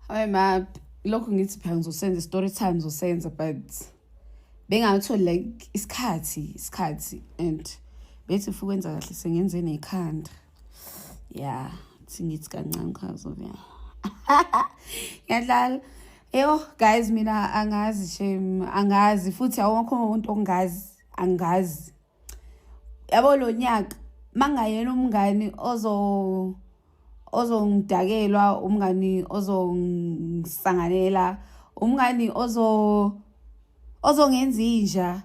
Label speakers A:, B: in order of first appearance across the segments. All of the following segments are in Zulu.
A: Hayi ma, lokhu ngithi phela ngizosenza i-story time, ngizosenza, but bengatholi like isikhathi and bethi futhi kwenza kahle sengenze nekhanda. Ya, thi ngithi kancane khazo ya. Ngiyadlala. Eyo guys, mina angazi shame, angazi futhi awukho umuntu ongazi, angazi. Yabo lo nyaka mangayena umngani ozongidakelwa, umngani ozongisanganela, umngani ozongenza inja,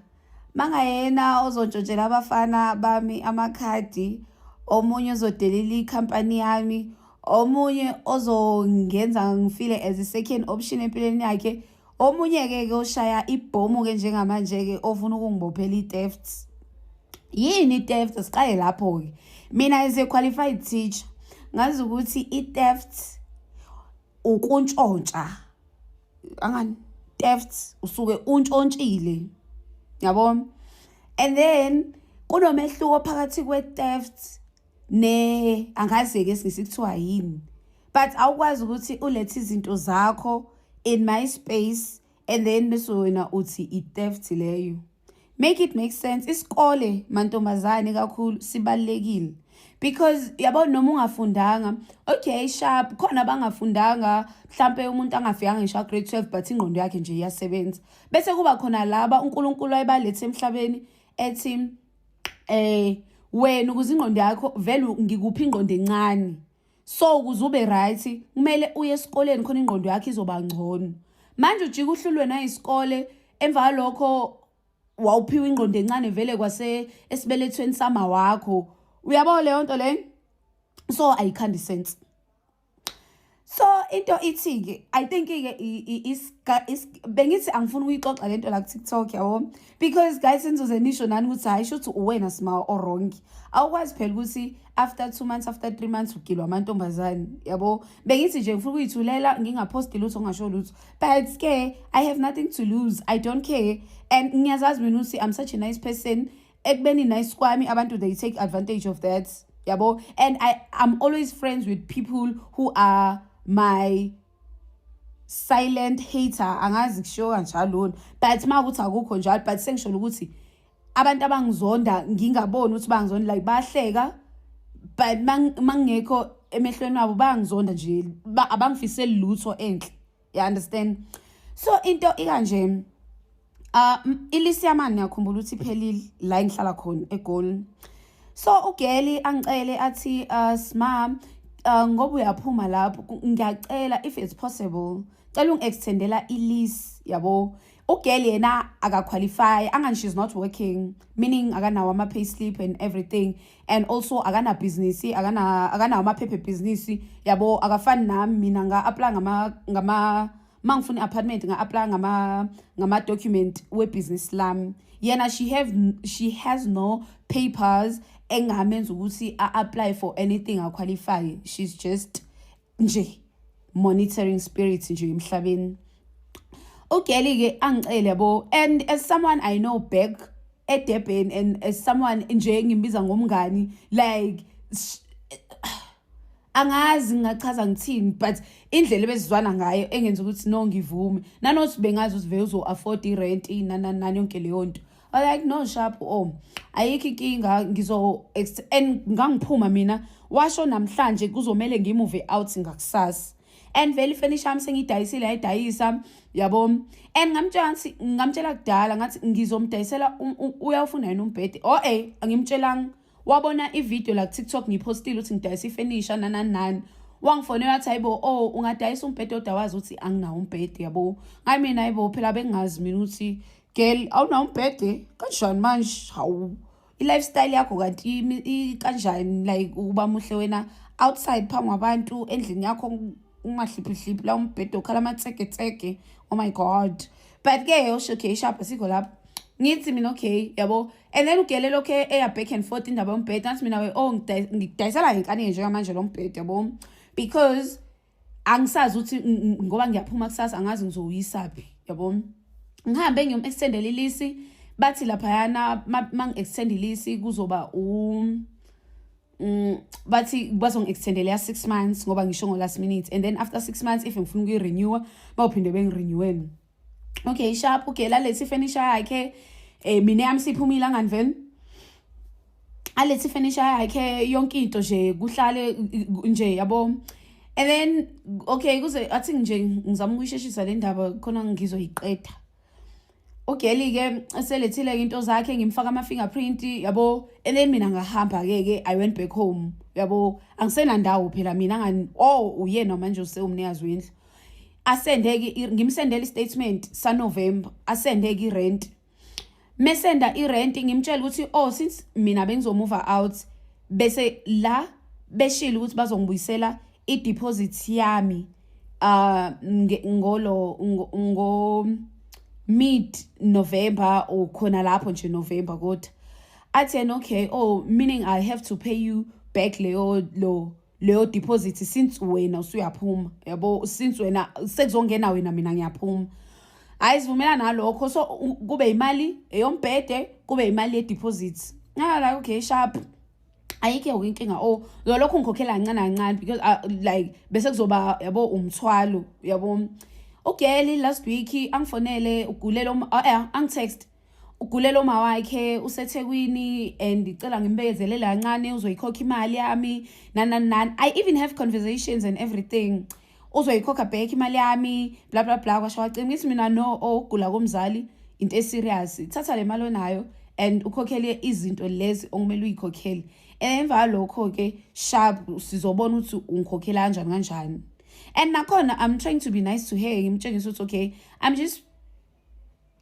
A: mangayena ozontshontshela abafana bami amakhadi, omunye ozodelela ikhampani yami, omunye ozongenza ngifile as a second option empilweni yakhe, omunye-ke ke oshaya ibhomu-ke njengamanje-ke ofuna ukungibophela i-theft. Yini i-theft? Siqale lapho-ke. Mina as a qualified teacher ngazi ukuthi i-theft ukuntshontsha, angani theft usuke untshontshile, yabo. And then kunomehluko phakathi kwe-theft ne angazi-ke esingisi kuthiwa yini, but awukwazi ukuthi ulethe izinto zakho in my space and then bese wena uthi i-theft leyo. Make it make sense. Isikole mantombazane kakhulu sibalulekile because yabo noma ungafundanga, okay, sharp, khona abangafundanga, mhlampe umuntu angafikanga ngisho grade 12, but ingqondo yakhe nje iyasebenza. Bese kuba khona laba uNkulunkulu wayebalethe emhlabeni ethi wena ukuze ingqondo yakho vele ngikuphi ingqondo encane, so ukuze ube right kumele uye esikoleni khona ingqondo yakho izoba ngcono. Manje ujika uhlulwe nayisikole, emva kwalokho wawuphiwa ingqondo encane vele kwase esibelethweni sama wakho, uyabo leyo nto leyo? So ayikhandi sense. So into ithi-ke, I think-ke bengithi angifuni ukuyixoxa lento la ku-TikTok, yabo, because guys, nizoze nisho nani ukuthi hhayi, shuthi uwena sima o-wrong. Awukwazi phela ukuthi after 2 months, after 3 months ugilwa amantombazane, yabo. Bengithi nje ngifuna ukuyithulela, ngingaphosti lutho, ngingasho lutho, but ke I have nothing to lose, I don't care, and ngiyazazi mina ukuthi I'm such a nice person. Ekubeni nice kwami, abantu they take advantage of that, yabo. And I'm always friends with people who are my silent hater. Angazi kushiwo kanjalo, but makuthi akukho njalo, but sengisholo ukuthi abantu abangizonda ngingaboni ukuthi bangizonda, like bayahleka, but mangekho emehlweni wabo bayangizonda nje, abangifiseli lutho enhle, you understand? So into ikanje, i-lease yamani ngiyakhumbula ukuthi iphelile la engihlala khona eGoli. So ugeli angicele athi, "Sma, ngoba uyaphuma lapho, ngiyacela, if it's possible, cela ungi-extendela i-lease," yabo. Ugeli yena akaqualify angani, she's not working, meaning akanawo ama-pay slip and everything, and also akanabhizinisi, akanawo amaphepha ebhizinisi, yabo. Akafani nami, mina nga-apply ngama mangifuna i-apartment, nga-apply ngama-document webhizinisi lami. Yena she has no papers engamenza ukuthi a-apply for anything, aqualify. She's just nje monitoring spirit nje emhlabeni. Ugeli-ke angicele, yabo, and as someone I know back eDurban and as someone nje ngimbiza ngomngani, like angazi ngingachaza ngithini, but indlela ebesizwana ngayo engenza ukuthi no, ngivume, nanothi bengazi ukuthi vele uzo-afford irent nani nani yonke leyo nto. I like, "No, sharp, oh, ayikho inkinga, ngizo and ngangiphuma mina." Washo namhlanje kuzomele ngimove out ngakusasa, and vele ifurniture yami sengiyidayisile, yayidayisa, yabo. And ngamtshela ngathi, ngamtshela kudala ngathi ngizomdayisela, uyawufuna yena umbhede. Oh, angimtshelanga, wabona ivideo la ku-TikTok ngipostile ukuthi ngidayisa ifurniture nanani nani, wangifonela wathi, "Hayibo, oh, ungadayisa umbhede?" Odwa wazi ukuthi anginawo umbhede, yabo. Hayi mina, hayibo, phela bengingazi mina ukuthi girl awunawo umbhede kanjani manje. Hawu, i-lifestyle yakho kanti kanjani? Like uba muhle wena outside phambi kwabantu, endlini yakho ungahliphihliphi la umbhede ukhala amatseketseke. Oh my God. But ke osho okay, sharp, asikho lapho. Ngithi mina okay, yabo. And then ugele lokho eya back and forth indaba yombhede. Ngathi mina we, oh, ngidayisela ngenkani njengamanje lo mbhede, yabo, because angisazi ukuthi ngoba ngiyaphuma kusasa, angazi ngizowuyisaphi, yabo. Ngihambe ngiyom-extendela i-lease, bathi laphayana mangi-extend i-lease kuzoba Bathi bazongi-extendela ya 6 months ngoba ngisho ngo-last minute, and then after 6 months, if ngifuna ukuyi-renewa, bawuphinde bengi-reneweni. Okay, sharp. Okay, laletha ifurniture yakhe. Mina yami siphumile, angani vele alethe ifurniture yakhe, yonke into nje, kuhlale nje, yabo. And then okay, kuze athi nje ngizama ukuyisheshisa le ndaba khona ngizoyiqeda. Ugeli ke eselethile into zakhe, ngimfaka ama fingerprint, yabo, and then mina ngahamba ke. I went back home, yabo. Angisenandawo phela mina, ngani? Oh, uyena manje usewumnikazi wendlu. Asendeke, ngimsendele istatement sa November, asendeke irent. Mesenda irent, ngimtshela ukuthi, oh, since mina bengizomove out, bese la beshilo ukuthi bazongibuyisela i-deposit yami ngolo ngo mid November or khona lapho nje November, kodwa athi yena, "Okay, oh, meaning I have to pay you back leyo lo leyo deposit since wena usuyaphuma, yabo, since wena sekuzongena wena, mina ngiyaphuma." Hayi, sivumelana nalokho. So kube imali eyombhede, kube imali ye-deposit. Ngala, okay, sharp, ayikho inkinga. Oh, lokho ngikhokhela kancane kancane because like bese kuzoba, yabo, umthwalo, yabo. Ugeli last week angifonele, ugulela, angitext, ugulela uma wakhe, useThekwini, and icela ngimbekezelele kancane, uzoyikhokha imali yami, nani nani nani. I even have conversations and everything, uzoyikhokha back imali yami, bla bla bla. Kwasho wacima. Ngithi mina, no, oh, ukugula komzali into eserious, thatha le mali onayo and ukhokhele izinto lezi okumele uyikhokhele. Emva kwalokho ke, sharp, sizobona ukuthi ungikhokhela kanjani kanjani. And nakhona I'm trying to be nice to her, ngimtshengisa ukuthi, okay, I'm just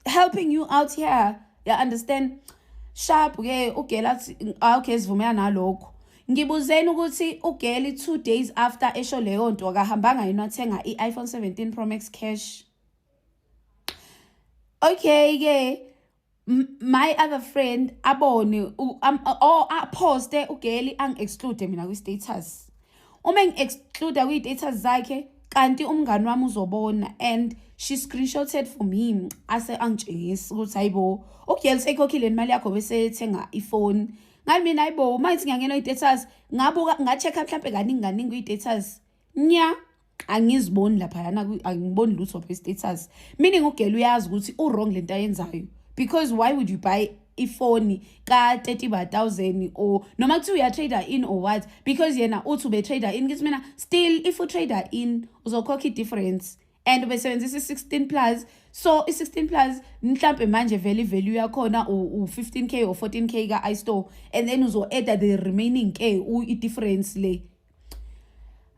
A: helping you out here, you understand? Sharp ke, ugela athi, ah, okay, sivumelana nalokho. Ngibuzeni ukuthi ugeli 2 days after esho leyo nto, akahambanga yini wathenga i-iPhone 17 Pro Max cash? Okay ke, my other friend abone oh, aposte ugeli, angi-exclude mina kwi-status. Uma ngi-exclude kwi-status zakhe, kanti umngani wami uzobona, and she screenshotted for me, ase angitshengisa ukuthi, hayibo, ugeli seyikhokhile imali yakho bese ethenga ifoni. Ngathi mina, hayibo, manje ngiyangena kwi-status, ngabuka, nga-check-a mhlampe kaningi kaningi kwi-status nya, angiziboni laphayana, angiboni lutho kwi-status, meaning ugeli uyazi ukuthi u-wrong lento ayenzayo, because why would you buy ifoni ka-30,000 or noma kuthiwa uya-trade in or what? Because yena uthi ube-trade in. Ngithi mina, still if u-trade in, uzokhokha i-difference, and ubesebenzisa i-16 plus, so i-16 plus mhlampe manje vele i-value yakhona u-15K or 14K ka-iStore, and then uzo-adda the remaining k, i-difference le.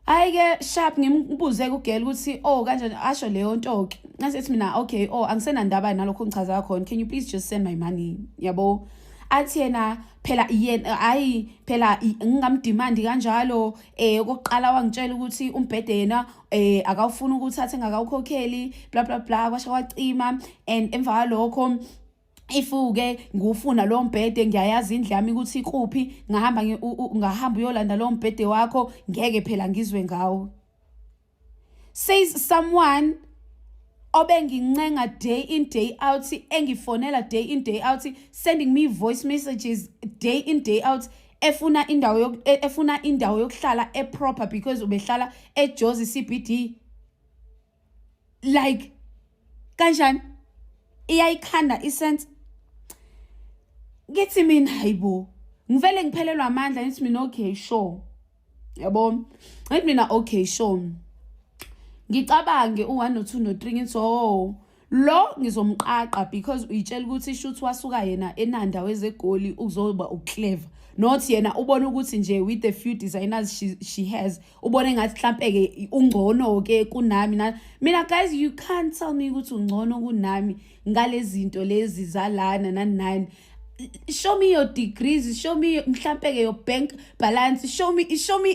A: Hayi-ke, sharp, ngimbuze kugela ukuthi, oh, kanjani? Asho leyo nto-ke. Ngasethi mina, okay, oh, angisenandaba nalokho ngichaza khona, can you please just send my money, yabo? Athi yena phela, yena hayi phela, ngingamdimandi kanjalo. Okokuqala wangitshela ukuthi umbhede yena akawufuni ukuthatha engakawukhokheli, bla bla bla, kwasha kwacima. And emva kwalokho, if-ke ngiwufuna lowo mbhede, ngiyayazi indlu yami ukuthi ikuphi, ngahamba ngahamba uyolanda lowo mbhede wakho, ngeke phela ngizwe ngawo. Says someone obengincenga day in, day out, engifonela day in, day out, sending me voice messages day in, day out, efuna indawo yokuhlala eproper because ubehlala eJozi CBD. Like, kanjani iyayikhanda isense? Ngithi mina, hayibo, ngivele ngiphelelwa amandla. Ngithi mina, okay, sure, yabo. Ngithi mina, okay, sure. Ngicabange u-1 no-2 no-3, ngithi, oh, lo ngizomqaqa because uyitshela ukuthi shuthi wasuka yena enanda wezegoli uzoba uclever, not yena ubona ukuthi nje with the few designers she has, ubone ngathi mhlampe-ke ungcono-ke kunami. Mina guys, you can't tell me ukuthi ungcono kunami ngalezi zinto lezi zalana nani nani. Show me your degrees, show me mhlampe-ke your bank balance, show me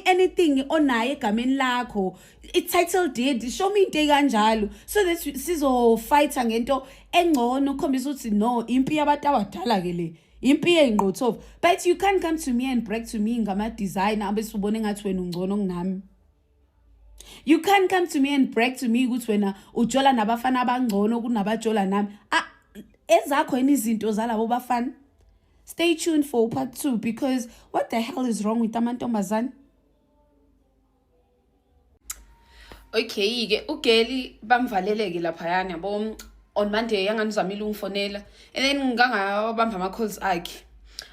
A: anything onayo egameni lakho, i-title deed, show me into ekanjalo so that sizofighta ngento engcono, ukukhombisa ukuthi no, impi yabantu abadala-ke le, impi yey'nqothovu. But you can't come to me and brag to me ngama-designer abese ubone ngathi wena ungcono kunami. You can't come to me and brag to me ukuthi wena ujola nabafana abangcono kunabajola nami. Ah, ezakho yini izinto zalabo bafana? Stay tuned for part 2, because what the hell is wrong with amantombazane? Okay-ke, ugeli bamvalele-ke laphayana, yabo. On Monday angani uzamile ungifonela and then ngangawabamba ama-calls akhe.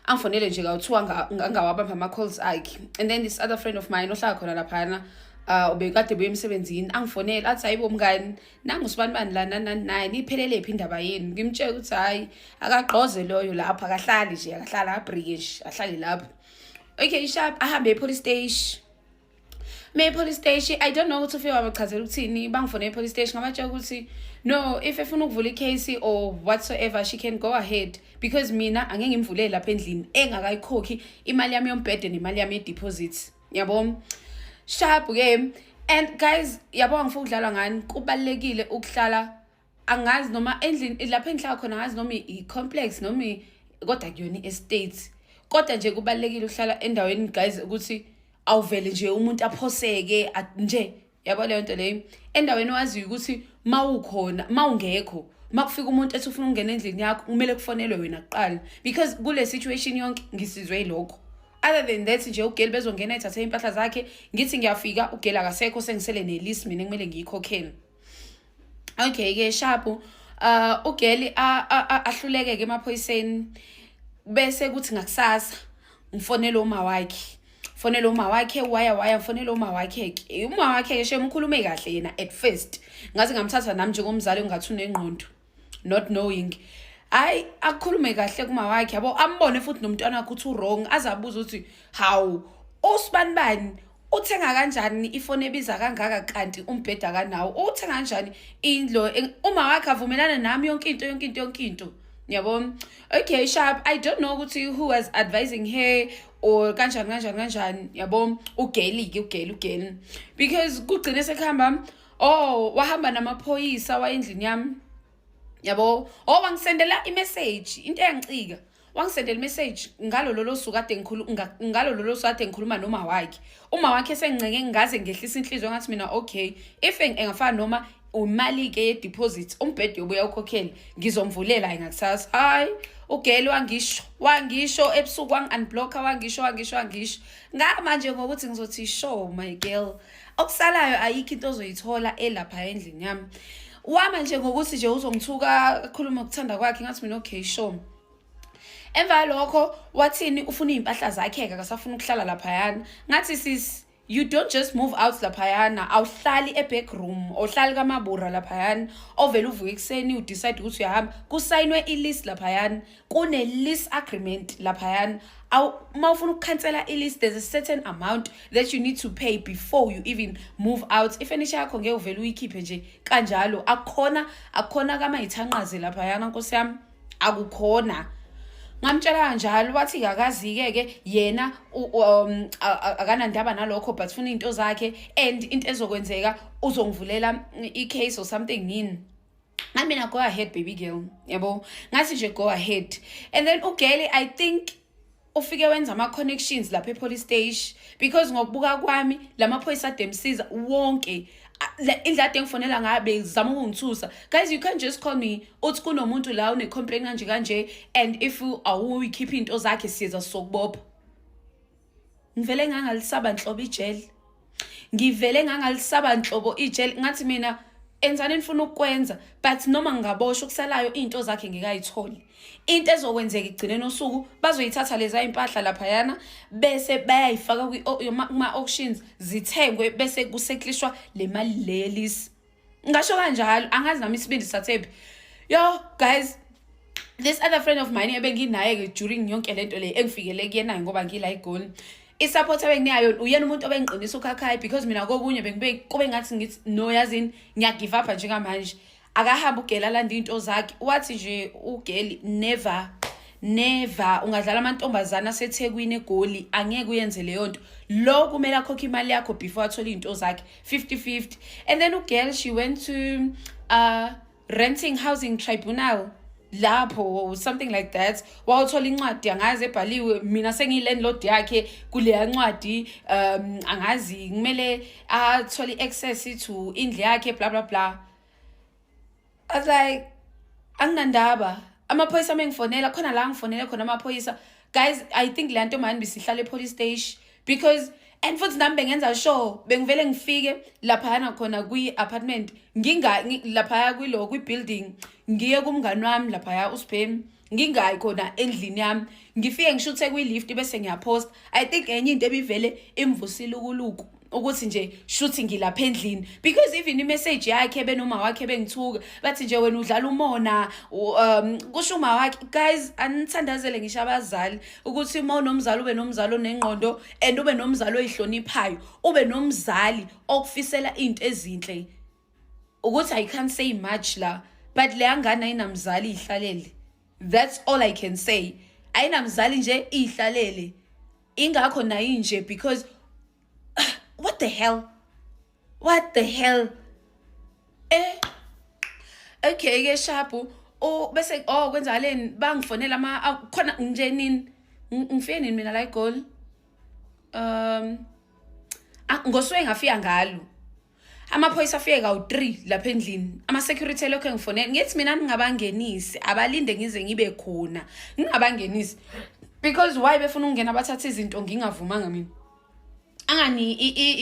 A: Angifonele nje kawuthiwa ngangawabamba ama-calls akhe. And then this other friend of mine ohlala khona laphayana, ubekade buye emsebenzini, angifonela athi, "Hayibo mngani, nangu sibanibani la, nani nani nani, iphelele phi indaba yenu?" Ngimtshela ukuthi hhayi, akagqoze loyo lapho, akahlali nje, akahlali, abrike nje, ahlale lapho. Okay, sharp, ahambe e-police station. Me police station, I don't know ukuthi ufike wabachazela ukuthini. Bangifone e-police station, ngabatshela ukuthi no, if efuna ukuvula i-case or whatsoever, she can go ahead, because mina angeke ngimvulele lapha endlini engakayikhokhi imali yami yombhede nemali yami ye-deposit, yabo. Sharp ke. And guys, yabo, angifuna ukudlala ngani. Kubalulekile ukuhlala, angazi noma endlini lapho engihlala khona, angazi noma i-complex noma kodwa kuyona i-estate, kodwa nje kubalulekile ukuhlala endaweni, guys, ukuthi awuvele nje umuntu aphoseke nje, yabo, leyo nto leyo, endaweni owaziyo ukuthi mawukhona, mawungekho, makufika umuntu ethi ufuna ukungena endlini yakho, kumele kufonelwe wena kuqala, because kule situation yonke ngisizwe yilokho. Other than that nje, ugeli bezongena ethathe impahla zakhe, ngithi ngiyafika, ugeli akasekho, sengisele ne-lease mina ekumele ngiyikhokhele. Okay ke, sharp, ugeli ahluleke ke emaphoyiseni. Bese kuthi ngakusasa ngifonele uma wakhe, fonela uma wakhe, waya waya, ngifonela uma wakhe ke. Uma wakhe ke shem ukhulume kahle yena at first, ngaze ngamthatha nami njengomzali ongathi unengqondo, not knowing. Hayi, akukhulume kahle kuma wakhe, yabo, ambone futhi nomntwana wakhe ukuthi u-wrong, azabuza ukuthi, "Hawu, usibanibani uthenga kanjani ifoni ebiza kangaka kanti umbheda kanawo? Uthenga kanjani indlu?" Uma wakhe avumelana nami yonke into, yonke into, yonke into, yabo. Okay, sharp, I don't know ukuthi who was advising her or kanjani kanjani kanjani, yabo, ugeli ke, ugeli, ugeli, because kugcine sekuhamba, oh, wahamba namaphoyisa wayendlini yami, yabo. Oh, wangisendela i-message, into eyangicika, wangisendela i-message ngalo lolo suku kade ngikhuluma, ngalo lolo suku kade ngikhuluma noma wakhe. Uma wakhe sengincenge, ngaze ngehlisa inhliziyo, ngathi mina, okay, if engafana noma imali-ke ye-deposit, umbhede yobuya ukhokhele, ngizomvulela ngakusasa. Hayi, ugeli wangisho, wangisho ebusuku, wangi-unblocka, wangisho, wangisho, wangisho. Ngamanje ngokuthi ngizothi, "Sure, my girl, okusalayo ayikho into ozoyithola elapha endlini yami." Wama nje ngokuthi nje uzongithuka, akhulume ukuthanda kwakhe. Ngathi mina, okay, sure. Emva kwalokho wathini? Ufuna iy'mpahla zakhe-ke, akasafuna ukuhlala laphayana. Ngathi, sis, you don't just move out laphayana. Awuhlali e-back room, awuhlali kamabura laphayana, ovele uvuke ekuseni udecide ukuthi uyahamba. Kusayinwe i-lease laphayana, kune-lease agreement laphayana. Uma ufuna ukukhansela i-lease, there's a certain amount that you need to pay before you even move out. Ifenisha yakho ngeke uvele uyikhiphe nje kanjalo. Akukhona, akukhona kamayithanqaze laphayana, nkosi yami, akukhona. Ngamtshela kanjalo, wathi akazi-ke ke yena, akanandaba nalokho, but funa iy'nto zakhe and into ezokwenzeka uzongivulela i-case or something yini. Ngathi mina, go ahead, baby girl, yabo. Ngathi nje, go ahead. And then ugeli, I think ufike wenza ama-connections lapha e-police station, because ngokubuka kwami lamaphoyisa ade emsiza wonke. Indlela ade ngifonela ngayo bezama ukungithusa. Guys, you can't just call me uthi kunomuntu la une-complain kanje kanje, and if awuyikhipha iy'nto zakhe siza sokubopha. Ngivele ngangalisaba nhlobo ijele, ngivele ngangalisaba nhlobo ijele. Ngathi mina, enzani nifuna ukukwenza, but noma ngingaboshwa, okusalayo iy'nto zakhe ngikayitholi. Into ezokwenzeka igcine nosuku bazoyithatha leza iy'mpahla laphayana, bese bayayifaka kuma-auctions, zithengwe, bese kuseklishwa le mali le ye-lease. Ngasho kanjalo, angazi nami isibindi sathephi. Yo guys, this other friend of mine ebenginaye-ke during yonke lento le, engifikele kuyena ngoba ngila eGoli, i-support ebenginayo, uyena umuntu obengiqinisa ukhakhayi, because mina kokunye bengibe kube ngathi ngithi, no, yazini, ngiyagive up njengamanje, akahambe ugeli alande iy'nto zakhe. Wathi nje ugeli, never, never ungadlala amantombazane aseThekwini, eGoli, angeke uyenze leyo nto. Lo kumele akhokhe imali yakho before athole iy'nto zakhe, 50-50. And then ugirl, she went to Renting Housing Tribunal lapho or something like that, wawuthola incwadi, angazi ebhaliwe, mina sengiyi-landlord yakhe kuleya ncwadi, angazi kumele athole i-access to indlu yakhe, bla bla bla. I was like, anginandaba. Amaphoyisa mengifonela khona la, ngifonele khona amaphoyisa. Guys, I think le nto mani bisihlala e-police station because and futhi nami bengenza sure bengivele ngifike laphayana khona kwi-apartment, laphaya kwilo kwi-building, ngiye kumngani wami laphaya uSiphemi, ngingayi khona endlini yami, ngifike ngishuthe kwi-lift bese ngiyaphosta. I think enye into ebivele imvusile ukuluku ukuthi nje shuthi ngilapha endlini, because even imessage yakhe benoma wakhe bengithuka, bathi nje, "Wena udlala umona," kusho uma wakhe. Guys, anithandazele ngisho abazali ukuthi uma unomzali, ube nomzali onengqondo and ube nomzali oyihloniphayo, ube nomzali okufisela into ezinhle. Ukuthi I can't say much la, but leya ngane ayinamzali, ihlalele. That's all I can say. Ayinamzali nje, ihlalele. Ingakho nayo inje, because what the hell, what the hell? Okay ke, sharp. O bese, oh, kwenzakaleni? Bangifonela ama khona nje nini? Ngifike nini mina la eGoli? Ngosuke ngafika ngalo, amaphoyisa afike kawu-3 lapha endlini. Ama-security elokhu engifonela. Ngithi mina ningabangenisi, abalinde ngize ngibe khona, ngingabangenisi, because why befuna ukungena bathathe izinto ngingavumanga mina? Angani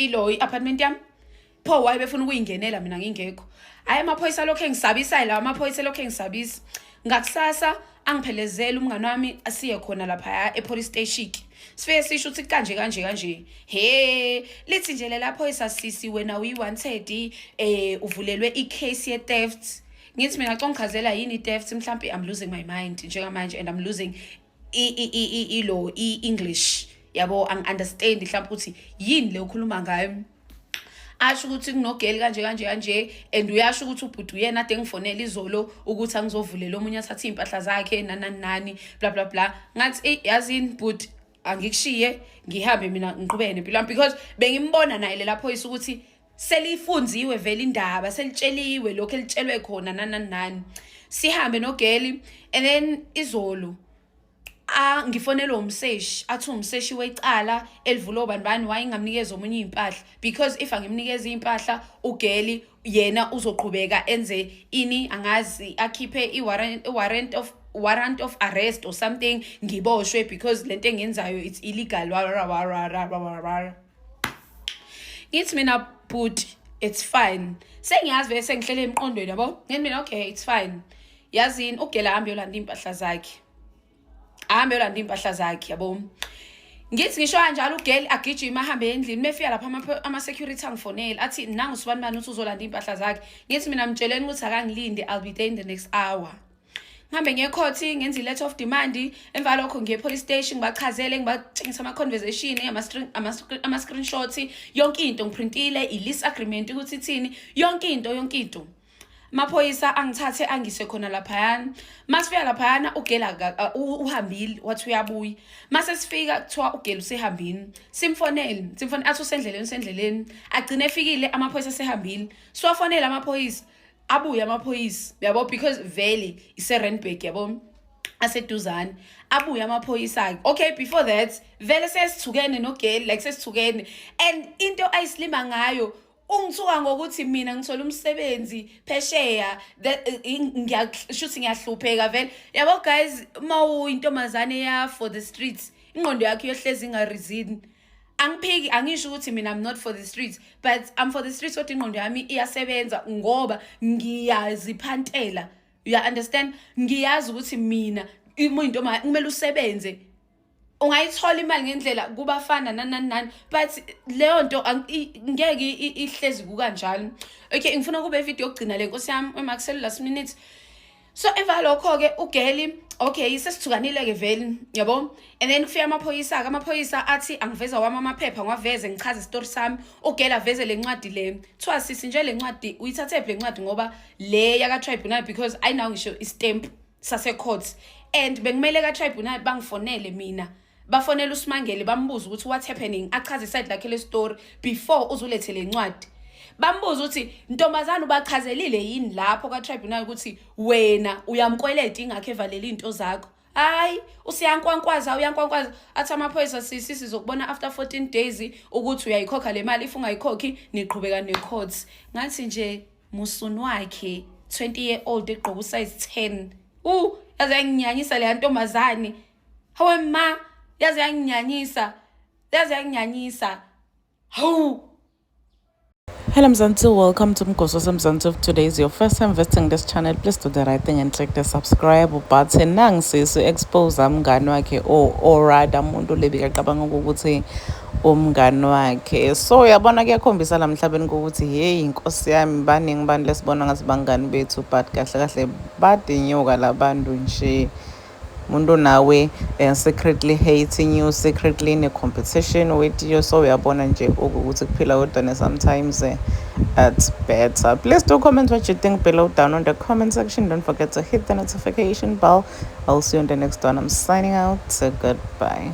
A: ilo i-apartment yami pho? Why befuna ukuyingenela mina ngingekho? Hhayi, amaphoyisa alokhu engisabisayo lawa, amaphoyisa elokhu engisabisa. Ngakusasa angiphelezele umngani wami, asiye khona laphaya e-police station. Sifike sisho ukuthi kanje kanje kanje. He, lithi nje lela phoyisa, "Sisi, wena uyi-wanted, uvulelwe i-case ye-theft." Ngithi mina, "Congichazela, yini i-theft?" Mhlampe I'm losing my mind njengamanje and I'm losing ilo i-English, yabo, angi-understand mhlawumbe ukuthi yini le ukhuluma ngayo. Asho ukuthi kunogeli kanje kanje kanje, and uyasho ukuthi ubhuti uyena ade ngifonela izolo ukuthi angizovulela omunye athathe iy'mpahla zakhe, nanani nani, bla bla bla. Ngathi, "Eyi, yazini bhuti, angikushiye ngihambe mina, ngiqhubeke nempilo yami," because bengimbona naye lela phoyisa ukuthi selifunziwe vele indaba, selitsheliwe lokhu elitshelwe khona, nanani nani. Sihambe nogeli, and then izolo a ngifonelwe umseshi, athi umseshi wecala elivula obani bani, wayengamnikeza omunye iy'mpahla, because if angimnikeza iy'mpahla ugeli, yena uzoqhubeka enze ini, angazi, akhiphe i-warrant of arrest or something, ngiboshwe because lento engiyenzayo, it's illegal, wara wara wara wara. Ngithi mina, "But it's fine, sengiyazi vele, sengihlele emqondweni, yabo." Ngithi mina, "Okay, it's fine." Yazini, ugela ahambe yolanda iy'mpahla zakhe, ahambe yolanda iy'mpahla zakhe, yabo. Ngithi ngisho kanjalo, ugeli agijima ahambe endlini. Mefika lapha, ama-security angifonele, athi, "Nangu sibani bani, uthi uzolanda iy'mpahla zakhe." Ngithi mina, "Mtsheleni ukuthi akangilinde, I'll be there in the next hour." Ngihambe ngiye ecourt, ngenze i-letter of demand. Emva lokho ngiye e-police station, ngibachazele, ngibatshengisa ama-conversation, ama-screenshots, yonke into ngiprintile, i-lease agreement ukuthi ithini, yonke into, yonke into. Amaphoyisa angithathe angise khona laphayana. Masifika laphayana, ugela uhambile, wathi uyabuya. Mase sifika, kuthiwa ugela usehambini. Simfonele, simfonele, athi usendleleni, usendleleni. Agcine efikile, amaphoyisa asehambile. Siwafonele amaphoyisa, abuye amaphoyisa, yabo, because vele ise-Randburg, yabo, aseduzane. Abuye amaphoyisa-ke. Okay, before that vele sesithukene nogeli, like sesithukene, and into ayisilima ngayo, ungithuka ngokuthi mina ngithola umsebenzi phesheya, that shuthi ngiyahlupheka vele, yabo. Guys, uma uyintombazane ya for the streets, ingqondo yakho iyohlezi ingarizini. Angiphiki, angisho ukuthi mina I'm not for the streets, but I'm for the streets, kodwa ingqondo yami iyasebenza ngoba ngiyaziphantela, you understand? Ngiyazi ukuthi mina uma uyintombazane kumele usebenze, ungayithola imali ngendlela kubafana, nani nani nani, but leyo nto ngeke ihlezi kukanjalo. Okay, ngifuna kube ivideo yokugcina le, nkosi yami, emakusele last minute. So emva lokho-ke ugeli, okay, sesithukanile-ke vele, yabo, and then kufika amaphoyisa-ke. Amaphoyisa athi angiveza wami amaphepha, ngiwaveze, ngichaze isitori sami. Ugeli aveze le ncwadi le. Kuthiwa, "Sisi, nje le ncwadi uyithathephi le ncwadi?" Ngoba le yaka-tribunal, because ayinawo ngisho istamp sase-court, and bekumele ka-tribunal bangifonele mina, bafonele uSimangele, bambuze ukuthi what's happening, achaze iside lakhe le-story before uzulethe le ncwadi. Bambuza ukuthi, "Ntombazane, ubachazelile yini lapho ka-tribunal ukuthi wena uyamkweleta, ingakho evalele iy'nto zakho?" Hayi, usiyankwankwaza, uyankwankwaza. Athi amaphoyisa, "Sisi, sizokubona after 14 days ukuthi uyayikhokha le mali. If ungayikhokhi, niqhubeka ne-court." Ngathi nje musuni wakhe, 20 year old egqoka usize 10. Yaze yanginyanyisa leya ntombazane. Hawe ma, yaze yanginyanyisa, yaze yanginyanyisa. Hawu.
B: Hello Mzansi, welcome to Mgoso Mzansi. If today is your first time visiting this channel, please do the right thing and click the subscribe button. Nangisisi expose umngani wakhe or rather umuntu lebekacabanga ukuthi umngani wakhe. So uyabona kuyakhombisa la mhlabeni ukuthi hey, inkosi yami, baningi bantu lesibona ngathi bangani bethu, but kahle kahle badinyoka labantu nje. Umuntu nawe secretly hating you, secretly in a competition with you. So uyabona nje ukuthi kuphila kodwa sometimes it's better. Please do comment what you think below down on the comment section. Don't forget to hit the notification bell. I'll see you on the next one. I'm signing out, so goodbye.